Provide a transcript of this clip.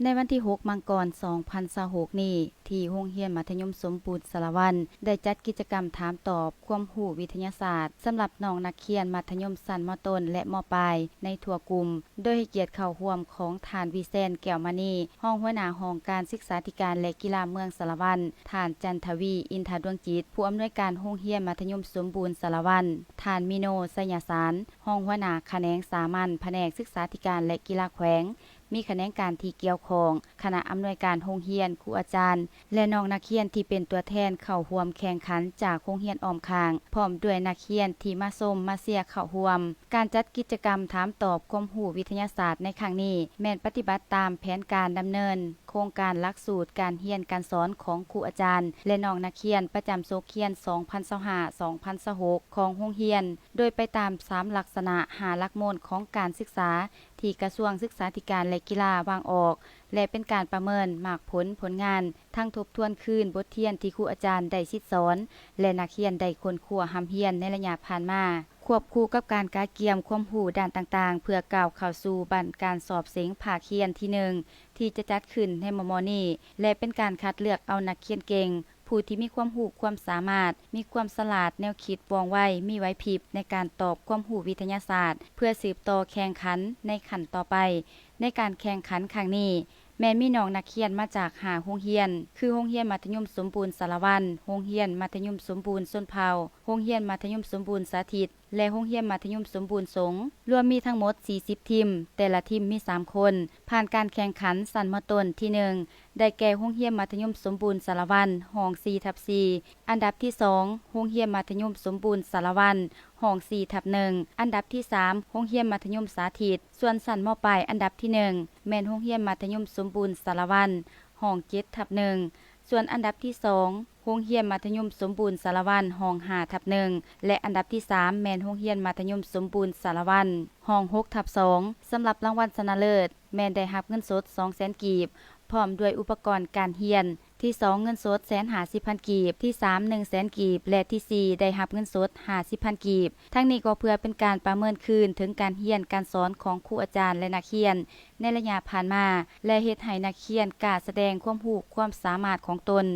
ໃນວັນທີຫົກ ມັງກອນ ສອງພັນຊາວຫົກນີ້ ທີ່ໂຮງຮຽນມັດທະຍົມສົມບູນສາລະວັນ ໄດ້ຈັດກິດຈະກຳຖາມຕອບຄວາມຮູ້ວິທະຍາສາດ ສຳລັບນ້ອງນັກຮຽນມັດທະຍົມຊັ້ນ ມ.ຕົ້ນ ແລະ ມ.ປາຍ ໃນທົ່ວກຸ່ມ, ໂດຍໃຫ້ກຽດເຂົ້າຮ່ວມຂອງທ່ານ ວິແຊນ ແກ້ວມະນີ, ຮອງຫົວໜ້າຫ້ອງການສຶກສາທິການ ແລະ ກິລາເມືອງສາລະວັນ, ທ່ານ ຈັນທະວີ ອິນທະດວງຈິດ, ຜູ້ອຳນວຍການໂຮງຮຽນມັດທະຍົມສົມບູນສາລະວັນ, ທ່ານ ມີໂນ ໄຊຍະສານ, ຮອງຫົວໜ້າຂະແໜງສາມັນ ພະແນກສຶກສາທິການ ແລະ ກິລາແຂວງ, ມີຂະແໜງການທີ່ກ່ຽວຂ້ອງ, ຄະນະອຳນວຍການໂຮງຮຽນ, ຄູອາຈານ ແລະ ນ້ອງນັກຮຽນທີ່ເປັນຕົວແທນເຂົ້າຮ່ວມແຂ່ງຂັນຈາກໂຮງຮຽນອ້ອມຂ້າງ, ພ້ອມດ້ວຍນັກຮຽນທີ່ມາຊົມມາເຊຍເຂົ້າຮ່ວມ. ການຈັດກິດຈະກຳຖາມຕອບຄວາມຮູ້ວິທະຍາສາດໃນຄັ້ງນີ້ ແມ່ນປະຕິບັດຕາມແຜນການດຳເນີນໂຄງການຫຼັກສູດການຮຽນການສອນຂອງຄູອາຈານ ແລະ ນ້ອງນັກຮຽນປະຈຳສົກຮຽນ ສອງພັນຊາວຫ້າ ສອງພັນຊາວຫົກ ຂອງໂຮງຮຽນ, ໂດຍໄປຕາມສາມລັກສະນະ ຫ້າຫຼັກມູນຂອງການສຶກສາ ທີ່ກະຊວງສຶກສາທິການ ແລະ ກິລາວາງອອກ ແລະ ເປັນການປະເມີນໝາກຜົນຜົນງານ, ທັງທົບທວນຄືນບົດຮຽນທີ່ຄູອາຈານໄດ້ສິດສອນ ແລະ ນັກຮຽນໄດ້ຄົ້ນຄວ້າຮ່ຳຮຽນໃນໄລຍະຜ່ານມາ. ຄວບຄູ່ກັບການກະກຽມຄວາມຮູ້ດ້ານຕ່າງໆ ເພື່ອກ້າວເຂົ້າສູ່ບັ້ນການສອບເສັງພາກຮຽນທີໜຶ່ງ ທີ່ຈະຈັດຂຶ້ນໃນມໍ່ໆນີ້ ແລະ ເປັນການຄັດເລືອກເອົານັກຮຽນເກັ່ງ, ຜູ້ທີ່ມີຄວາມຮູ້ຄວາມສາມາດ, ມີຄວາມສະຫຼາດ, ແນວຄິດວ່ອງໄວ, ມີໄຫວພິບໃນການຕອບຄວາມຮູ້ວິທະຍາສາດ ເພື່ອສືບຕໍ່ແຂ່ງຂັນໃນຂັ້ນຕໍ່ໄປ. ໃນການແຂ່ງຂັນຄັ້ງນີ້ ແມ່ນມີນ້ອງນັກຮຽນມາຈາກຫ້າໂຮງຮຽນ ຄື ໂຮງຮຽນມັດທະຍົມສົມບູນສາລະວັນ, ໂຮງຮຽນມັດທະຍົມສົມບູນຊົນເຜົ່າ, ໂຮງຮຽນມັດທະຍົມສົມບູນສາທິດ ແລະ ໂຮງຮຽນມັດທະຍົມສົມບູນສົງ, ລວມມີທັງໝົດສີ່ສິບທີມ, ແຕ່ລະທີມມີສາມຄົນ. ຜ່ານການແຂ່ງຂັນຊັ້ນ ມ.ຕົ້ນ ທີໜຶ່ງ ໄດ້ແກ່ ໂຮງຮຽນມັດທະຍົມສົມບູນສາລະວັນ ຫ້ອງສີ່ທັບສີ່, ອັນດັບທີສອງ ໂຮງຮຽນມັດທະຍົມສົມບູນສາລະວັນ ຫ້ອງສີ່ທັບໜຶ່ງ, ອັນດັບທີສາມ ໂຮງຮຽນມັດທະຍົມສາທິດ. ສ່ວນຊັ້ນ ມ.ປາຍ ອັນດັບທີໜຶ່ງ ແມ່ນໂຮງຮຽນມັດທະຍົມສົມບູນສາລະວັນ ຫ້ອງເຈັດທັບໜຶ່ງ, ສ່ວນອັນດັບທີສອງ ໂຮງຮຽນມັດທະຍົມສົມບູນສາລະວັນ ຫ້ອງຫ້າທັບໜຶ່ງ ແລະ ອັນດັບທີສາມ ແມ່ນໂຮງຮຽນມັດທະຍົມສົມບູນສາລະວັນ ຫ້ອງຫົກທັບສອງ. ສຳລັບລາງວັນຊະນະເລີດ ແມ່ນໄດ້ຮັບເງິນສົດສອງແສນກີບ ພ້ອມດ້ວຍອຸປະກອນການຮຽນ, ທີສອງ ເງິນສົດແສນຫ້າສິບພັນກີບ, ທີສາມ ໜຶ່ງແສນກີບ ແລະ ທີສີ່ ໄດ້ຮັບເງິນສົດຫ້າສິບພັນກີບ. ທັງນີ້ກໍເພື່ອເປັນການປະເມີນຄືນເຖິງການຮຽນການສອນຂອງຄູອາຈານ ແລະ ນັກຮຽນໃນໄລຍະຜ່ານມາ ແລະ ເຮັດໃຫ້ນັກຮຽນກ້າສະແດງຄວາມຮູ້ຄວາມສາມາດຂອງຕົນ.